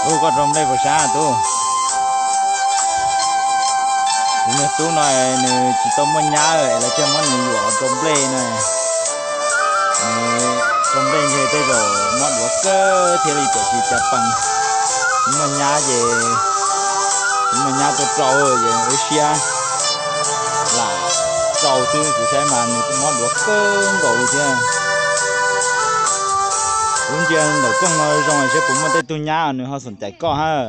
Tub, koj rau nplej puas sab tub? Kuv niag tub no nws tsis tau muaj nyab es lawv thiaj muab nws yuam rau nplej no. Nws rau nplej ntshe tej zaum mob duav kawg thiaj li, tiam sis cas peem tsis muaj nyab ces, tsis muaj nyab tuaj rau ces ua siab lam rau xwb. Kuv saib mas nws kuj mob duav kawg nkaus li thiab. Kuv ntsia ntawm koog no zoo saib puas muaj tej tug nyab nws ho xom cais koj hab.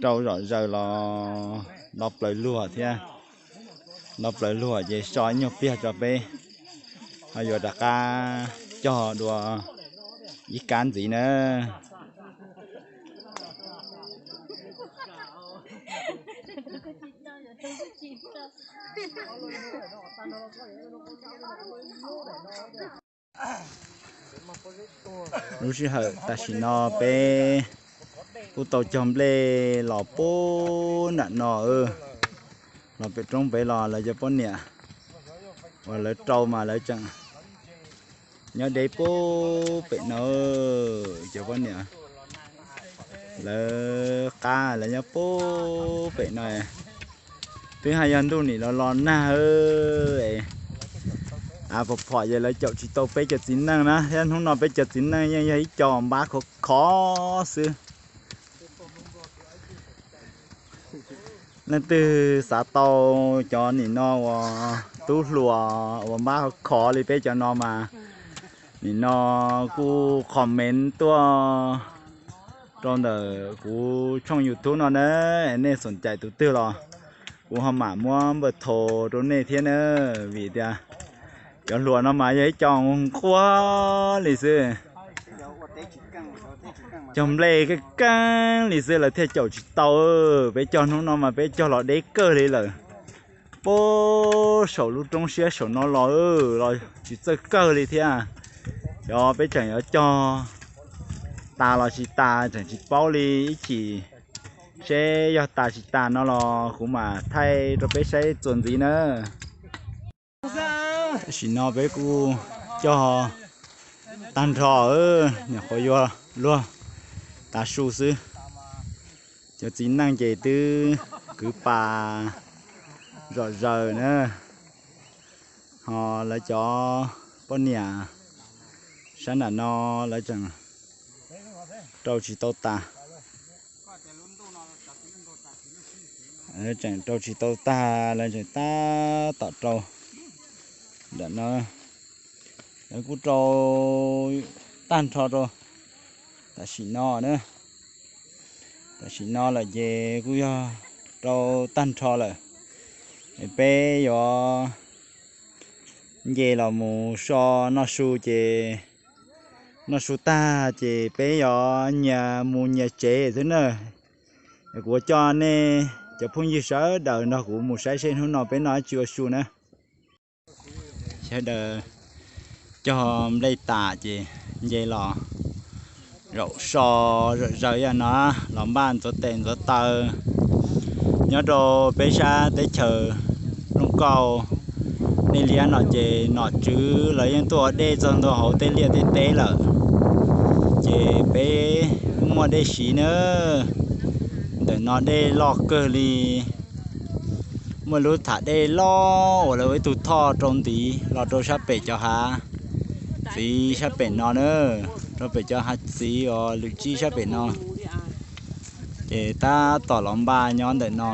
Rau zom zaws los do plaws luag thiab. Do plaws luag ces so ib nyuag pliag tso peb ho yuav rov qab cog dua ib kab ntxiv na. Lub sij hawm tam sim no peb kuj tau cog nplej los puag nram no, los pem roob pem los lawv cov poj niam uas lawv rau mas lawv tseem nyob deb puag pem no. Cov poj niam lawv qab lawv nyob puag pem no. Twb haj yog ntuj nim los los nag, av phom phom ces lawv caum tsis tau peb cov txiv neej na, thiab hnub no peb cov txiv neej yeej yog ib co npab khov khov xwb. Leej twg xav tau cov nim no uas tub hluas uas npab khov khov li peb cov no mas nim no kuj comment tuaj rau ntawm kuv tshooj YouTube no na, nej xom cais tus twg los kuv ho mam muab npawb thau rau nej thiab na, vim tias cov hluas no mas yog ib co nquag li xwb. Cog nplej keej keej li xwb lawv thiaj caum tsis tau. Peb cog hnub no mas peb cog los deb kawg li lawm. Puag saum lub roob siab saum no los los tsis txawj kawg li thiab. Xyov peb tseem yuav cog tas los tsis tas tseem tsis paub li, ib chim seb yog tas tsis tas no los kuv mam thaij rau peb saib txuas ntxiv na. Tam sim no peb kuj cog tag nrho, nyuam qhuav yuav luag tav su xwb. Cov txiv neej ces twb kwv pas zom zaws na, ho lawv cov poj niam sab nram no lawv tseem rau tsis tau tas. Lawv tseem rau tsis tau tag, lawv tseem tab tom rau ntawm no. Lawv kuj rau tag nrho rau tam sim no na. Tam sim no lawm ces kuj yog rau tag nrho lawm. Es peb yuav nce los mus so noj su ces, noj su tag ces peb yuav nyias mus nyias tsev xwb na. Kuv coj nej cov phooj ywg sawv daws nrog kuv mus saib seb hnub no peb noj dab tsi ua su na. Sawv daws cog nplej tas ces nce los zaum so zom zaws ib yam no, los npaj ntxuav tes ntxuav taw. Nyob rau peb sab teb chaws Looj Kauj, nej liab no ces nom tswv lawv yeej tuaj ua dej txog ntua hauv tej liaj tej teb lawm, ces peb kuj muaj dej siv na. Ntawm no dej loj kawg li. Muaj lub tham dej loj uas lawv ua ib tug thoj rau ntiv los rau sab pem cov hav txiv sab pem no na, rau pem cov hav txiv uas lwm tsib sab pem no. Ces tab tom los npaj nyob ntawm no,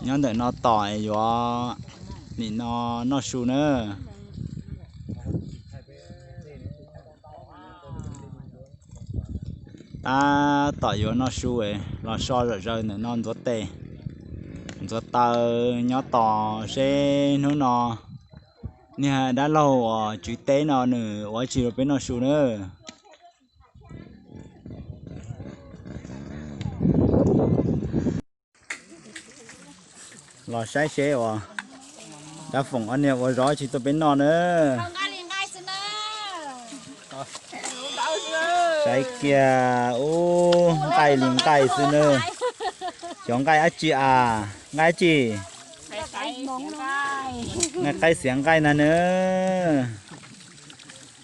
nyob ntawm no tos yuav nim no noj su na. Tab tom yuav noj su es los so zom zaws ntawm no ntxuav tes ntxuav taw, nyob tos seb hnub no niag dab laug uas tswv teb no nws ua tsi rau peb noj su na. Los saib seb uas dab foom ob niag ua zov tsi tuaj peb noj na. Saib kiag, ub, nqaij li nqaij xwb na. Cov nqaij dab tsi a? Nqaij dab tsi? Nqaij qaib xiav nqaij ntag na.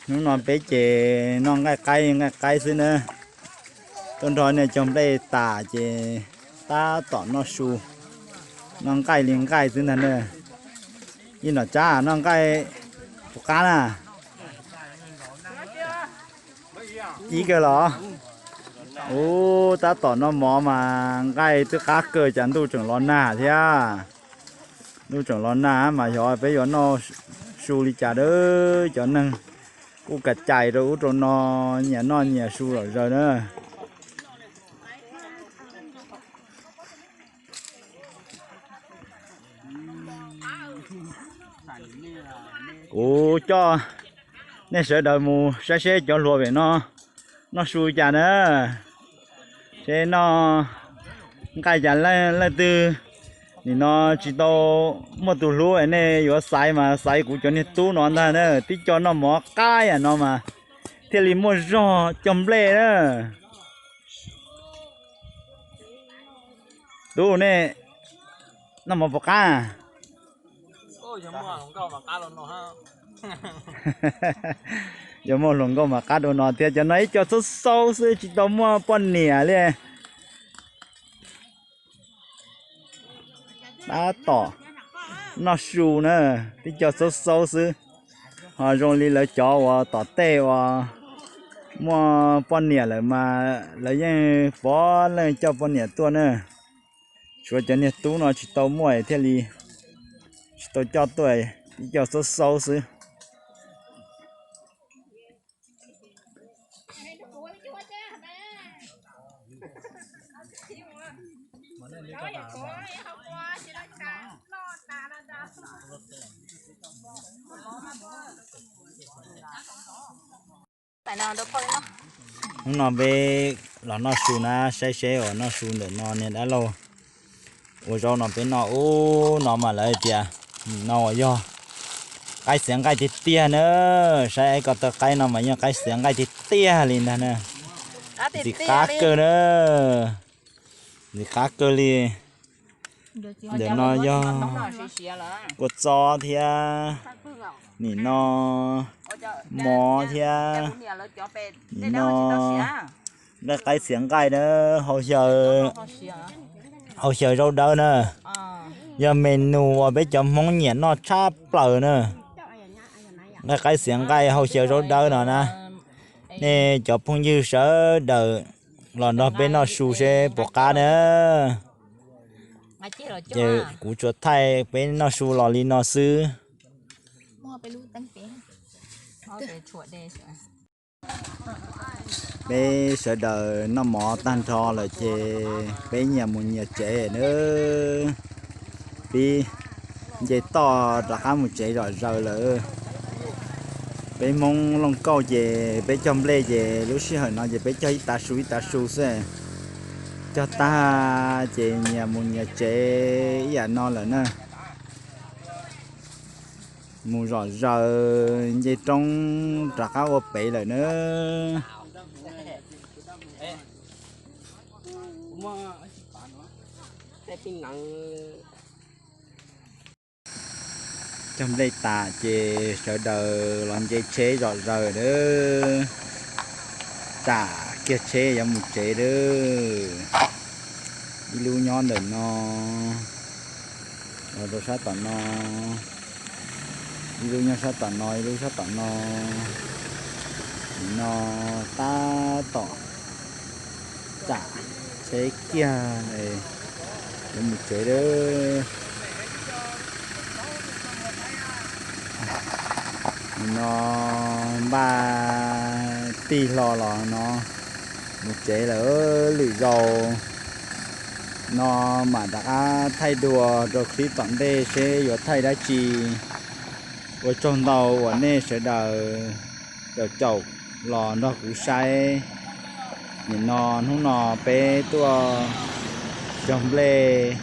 Hnub no peb ces noj nqaij qaib nqaij qaib xwb na. Tuaj nrog niag cog nplej tas ces tab tom noj su, noj nqaij li nqaij xwb ntag na. Ib nom tsab noj nqaij puas qab na? Ib kawg los? Ub, tab tom noj mov mas nqaij twb qab kawg cas ntuj tseem los nag thiab. Ntuj tseem los nag mas xyov peb yuav noj su li cas a. Cov neeg kuj ka cais rau ub rau no, nyias noj nyias su zom zaws na. Kuv coj nej sawv daws mus saib seb cov hluas pem no noj su cas na. Seb noj nqaij cas leej twg nim no tsis tau muaj tus hlub, nej yuav xaiv mas xaiv kuv cov niag tub no ntag na. Tib co noj mov qab yam no mas thiaj li muaj zog cog nplej na. Tub, nej noj mov puas qab? Yog muaj hluas nkauj mas qab dua no thiab. Cov no ib co xaub xaub xwb tsis tau muaj poj niam li. Tab tom noj su na, tib co xaub xaub xwb. Ho zoo li lawv cov uas tom tej uas muaj poj niam lawm mas lawv yeej pov leej coj poj niam tuaj na. Tshuav cov niag tub no tsis tau muaj thiaj li tsis tau coj tuaj, ib co xaub xaub xwb. Hnub no peb los noj su na, saib seb uas noj su ntawm no niag dab laug ua zaub no peb noj ub no mas lawv tias no uas yog qaib xiav nqaij tiag tiag na. Saib ko taw qaib no mas yog qaib xiav nqaij tiag tiag li ntag na. Ntxim qab kawg na, ntxim qab kawg li. Ntawm no yog kua txob thiab nim no mov thiab nim no nqaij qaib xiav nqaij na, hau xyaw, hau xyaw zaub dawb na. Yog menu uas peb cov Hmoob nyiam noj tshaj plaws na, nqaij qaib xiav nqaij hau xyaw zaub dawb no na. Nej cov phooj ywg sawv daws los nrog peb noj su seb puas qab na. Ces kuv tsuas thaij peb noj su los li no xwb. Peb sawv daws noj mov tag nrho lawm ces peb nyias mus nyias tsev na. Pib nce toj rov qab mus tsev zom zaws lawm. Peb Hmoob Looj Kauj ces peb cog nplej ces lub sij hawm no ces peb cog ib tav su ib tav su xwb. Cog tag ces nyias mus nyias tsev ib yam no lawm na. Mus zom zaws nce roob rov qab ua pem lawm na. Cog nplej tas ces sawv daws los nce tsheb zom zaws a. Tsam kiag tsheb yuav mus tsev a. Ib lub nyob ntawm no, los rau sab tom no, ib lub nyob sab tom no, ib lub sab tom no. Nim no tab tom tsam tsheb kiag yuav mus tsev a. Nim no npaj tig hlo los no mus tsev lawm. Lwm zaus no mam rov qab thaij dua rau clip tom ntej seb yuav thaij dab tsi. Ua tsaug ntau uas nej sawv daws caum caum los nrog kuv saib. Nim no hnub no peb tuaj cog nplej